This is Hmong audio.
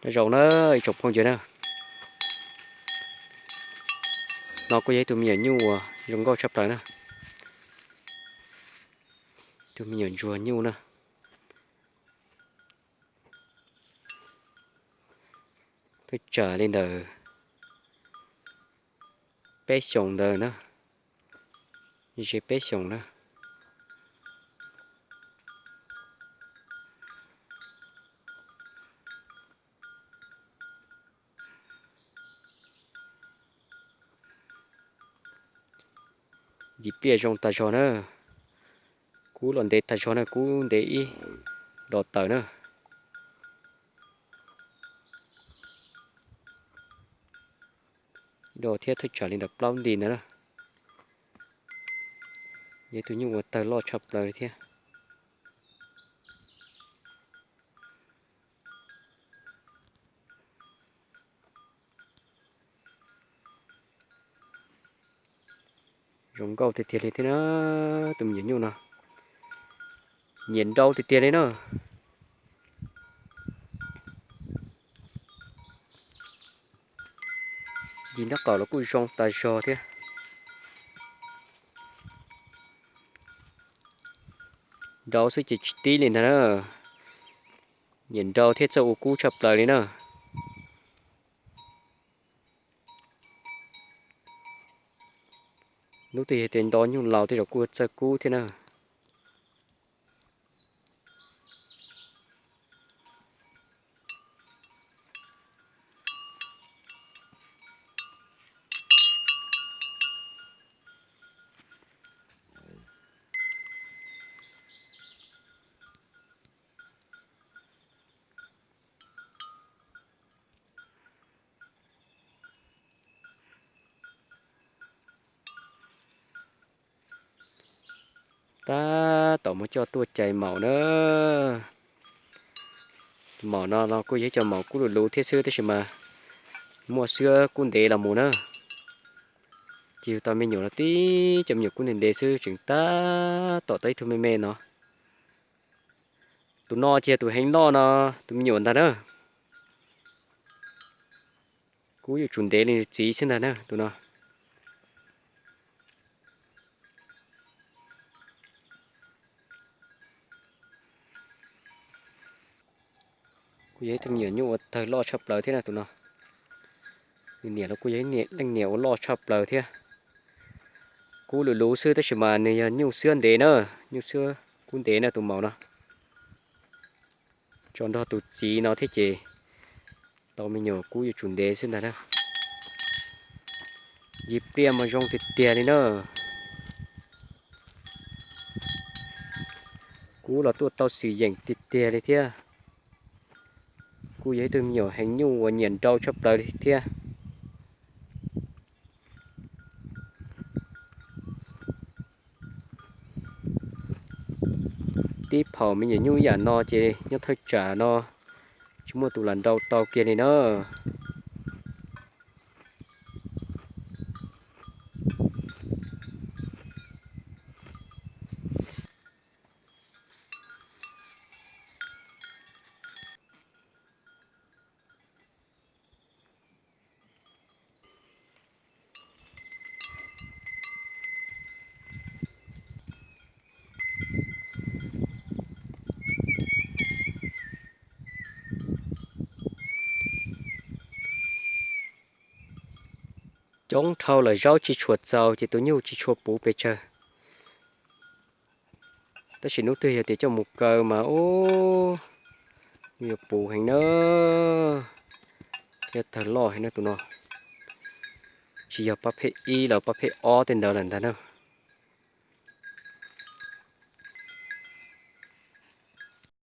Zoo na, ib tsoom phooj ywg na, no kuj yog ib tug me nyuam nyuj uas zoo nkauj tshaj plaws na. Tus me nyuam ntsuag nyuj na, twb tsawg li ntawm peb xyoos ntawd na, ze peb xyoos na. Yim pliaj zoo tag zog na, kub los ntev tag zog na, kub ntev ib dos tawm na. Ib dos thiab, thaj tsam li ntawm plaub nti ntawd na. Yog ib tug nyuj uas tawg loj tshaj plaws li thiab. Zoo nkauj tiag tiag li thiab na, tus me nyuam nyuj no, nyiam nrau tiag tiag li na. Ncig nraub qaum los kuj zoo tas zog thiab. Nrau xwb ces tsis tib li ntag na. Nyiam nrau thiab txawj ua kub tshaj plaws li na. Hnub twg yog tias nrau nyuj laus tej zaum kuj txawj kub thiab na. Tab tom mus coj tuaj cais maum na. Maum no los kuj yog ib co maum kub luv luv thiab xwb tab sis mas muaj xwab kub ntev los mus na. Ces yug tau me nyuam los tib co me nyuam kub ntev ntev xwb, tseem tab tom tau ib tug me me no. Tus no ces yog tus heev loj no, tus me nyuam ntag na. Kub yuav tsum ntev li txiv xwb ntag na tus no. Kuj yog ib tug me nyuam nyuj uas tawg loj tshaj plaws thiab na tus no. Nws niam los kuj yog ib leej niam uas loj tshaj plaws thiab. Kub luv luv xwb tab sis mas nws yog nyuj xwab ntev na, nyuj xwab kub ntev na tus maum no. Tso nrog tus txiv no thiab ces tau me nyuam kub yuav tsum ntev xwb ntag na. Yim pliaj mas zoo tiag tiag li na. Kub los tuaj tau xwm yeem tiag tiag li thiab. Kuj yog ib tug me nyuam heev nyuj uas nyiam nrau tshaj plaws li thiab. Tib phaum me nyuam nyuj yam no ces nyob thawj tsam no tsis muaj tus lam nrau tau kiag li na. Coob dhau lawm zaub tsis tshua txaus ces tus nyuj tsis tshua puv pes tsawg. Tab sis hnub twg yog tias coj mus kaw mas ub, yuav puv heev na, thiab tawg loj heev na tus no. Tsis yog pab phej ib los pab phej ob tej ntawd lawm ntag na.